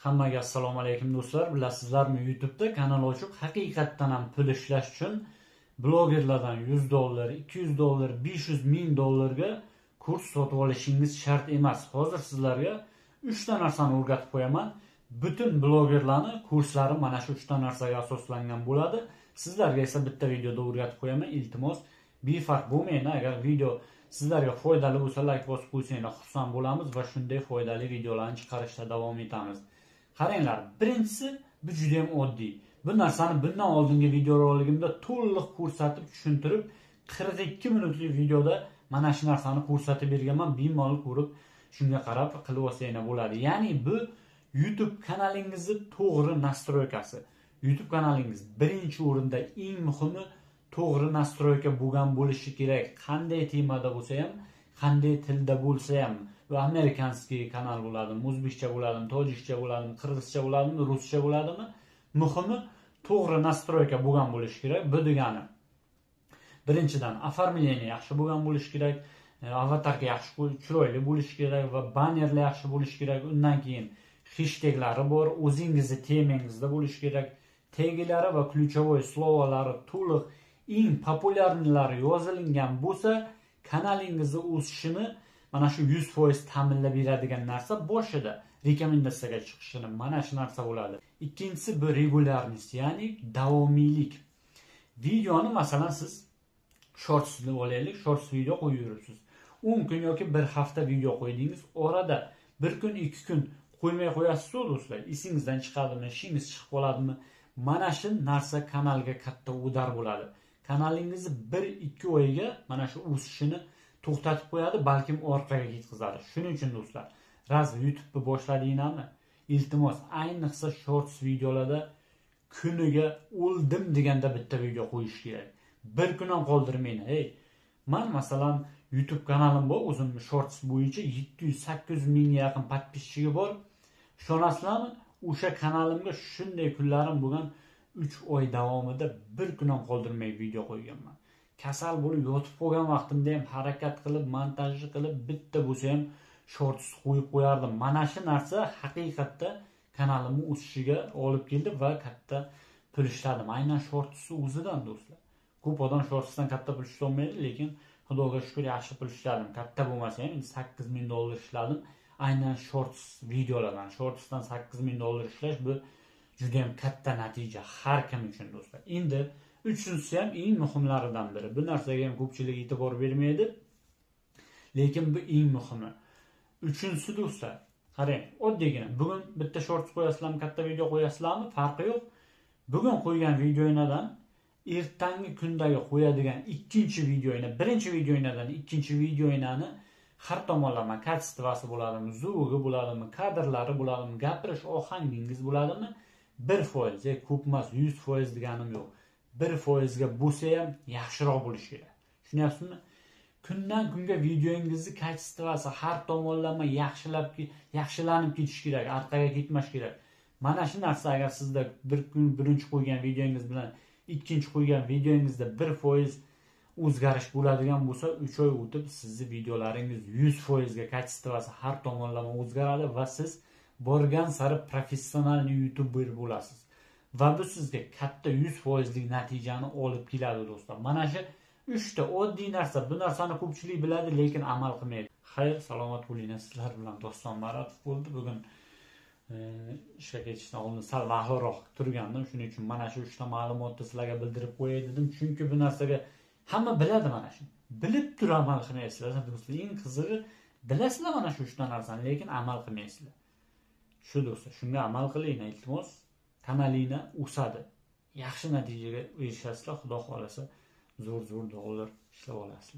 Hammaga assalomu alaykum do'stlar. Bilasizlarmi, YouTube'da kanal ochib haqiqatdan ham pul ishlash uchun blogerlardan $100, $200, 500 ming dollarga kurs sotib olishingiz shart emas. Hozir sizlarga 3 ta narsani o'rgatib qo'yaman. Butun blogerlarning kurslari mana shu 3 ta narsaga asoslangan bo'ladi. Sizlarga esa bitta videoda o'rgatib qo'yaman. Iltimos, befarq bo'lmang. Agar video sizlarga foydali bo'lsa, like bosib qo'ysanglar xursand bo'lamiz va shunday foydali videolarni chiqarishda davom etamiz. Qaranglar, birinchisi bu juda ham oddiy. Bu narsani bundan oldingi videoroligimda to'liq ko'rsatib, tushuntirib, 42 minutlik videoda mana shu narsani ko'rsatib berganman. Bemalol ko'rib, shunga qarab qilib olsanglar bo'ladi. Ya'ni bu YouTube kanalingizni to'g'ri nastroykasi. YouTube kanalingiz birinchi o'rinda eng muhimi to'g'ri nastroyka bo'lgan bo'lishi kerak. Qanday temada bo'lsa ham, qanday tilda bo'lsa ham, bu amerikanskiy kanal bo'ladimi, o'zbekcha bo'ladimi, tojikcha bo'ladimi, qirg'izcha bo'ladimi, ruscha bo'ladimi, muhimi to'g'ri nastroyka bo'lgan bo'lishi kerak. Bu degani birinchidan оформление yaxshi bo'lgan bo'lishi kerak, avatarka yaxshi, chiroyli bo'lishi kerak va bannerlar yaxshi bo'lishi kerak. Undan keyin hashtaglari bor, o'zingizni temangizda bo'lishi kerak, teglari va ключевой словалari to'liq eng populyarlari yozilingan bo'lsa, kanalingizni o'sishini mana shu 100% ta'minlab beradigan narsa boshida rekomendatsiyaga chiqishini mana shu narsa bo'ladi. Ikkinchisi bu regularность, ya'ni davomiylik. Videoni masalan siz shortsni olaylik, shorts video qo'yib yuribsiz. 10 kun yoki bir hafta video qo'ydingiz, orada bir kun, 2 kun qo'ymay qo'yasiz do'stlar. Esingizdan chiqadimi, ishingiz chiqib qoladimi? Mana shu narsa kanalga katta udar bo'ladi. Kanalingizni 1-2 oyga mana shu o'sishini to'xtatib qo'yadi, balkim orqaga ketkazadi. Shuning uchun do'stlar, raz YouTube'ni boshladinglarmi? Iltimos, ayniqsa shorts videolarda kuniga o'ldim deganda bitta video qo'yish kerak. Bir kun ham qoldirmang. Hey, men masalan YouTube kanalim bor, o'zimni shorts bo'yicha 700-800 mingga yaqin podpischigi bor. Ishonasizlarmi? O'sha kanalimga shunday kunlarim bo'lgan, 3 oy davomida bir kun ham qoldirmay video qo'yganman. Kasal bo'lib yotib qolgan vaqtimda ham harakat qilib, montaj qilib, bitta bo'lsa ham shorts qo'yib qo'yardim. Mana shu narsa haqiqatda kanalimni o'sishiga olib keldi va katta pul ishladim. Aynan shortsni o'zidan do'stlar. Ko'p odam shortsdan katta pul ishlaolmaydi, lekin Xudoga shukr yaxshi pul ishladim. Katta bo'lmasa ham $8000 ishladim. Aynan shorts videolardan, shortsdan $8000 ishlash bu juda ham katta natija har kim uchun do'stlar. Endi uchinchisi ham eng muhimlaridan biri. Bu narsaga ham ko'pchilik e'tibor bermaydi, lekin bu eng muhimi. Uchinchisi do'stlar, qarang, oddiygina bugun bitta shorts qo'yasizlarmi, katta video qo'yasizlarmi, farqi yo'q. Bugun qo'ygan videoyingizdan ertangi kundagi qo'yadigan ikkinchi videoyini, birinchi videoyingizdan ikkinchi videoyingizni har tomonlama kачествоsi bo'ladimi, звуgi bo'ladimi, kadrlari bo'ladimi, gapirish ohangingiz bo'ladimi, 1%, ko'p emas, 100% deganim yo'q. 1% ga bo'lsa ham yaxshiroq bo'lishi kerak. Tushunyapsizmi? Kundan kunga videongizni kачествоsi har tomonlama yaxshilanib ketishi kerak, orqaga ketmash kerak. Mana shu narsa agar sizda bir kun birinchi qo'ygan videongiz bilan ikkinchi qo'ygan videongizda 1% o'zgarish bo'ladigan bo'lsa, 3 oy o'tib sizni videolaringiz 100% ga kачествоsi har tomonlama o'zgaradi va siz borgan sari professional YouTuber bo'lasiz. Va bu sizga katta 100%lik natijani olib keladi do'stlar. Mana shu 3 ta oddiy narsa. Bu narsani ko'pchilik biladi, lekin amal qilmaydi. Xayr, salomat bo'linglar. Sizlar bilan Doston Maratov bo'ldi. Bugun ishga ketishdan oldin sal vaqtroq turgandim. Shuning uchun mana shu 3 ta ma'lumotni sizlarga bildirib qo'yay dedim. Chunki bu narsaga hamma biladi mana shuni. Bilib turib amal qilmaysizlar do'stlar. Eng qizig'i bilasizlar mana shu 3 ta narsani, lekin amal qilmaysizlar. Shu do'stlar, shunga amal qiling, iltimos. Kanalinglar o'sadi. Yaxshi natijaga erishasizlar, Xudo xolasa zo'r-zo'r dollar ishlab olasizlar.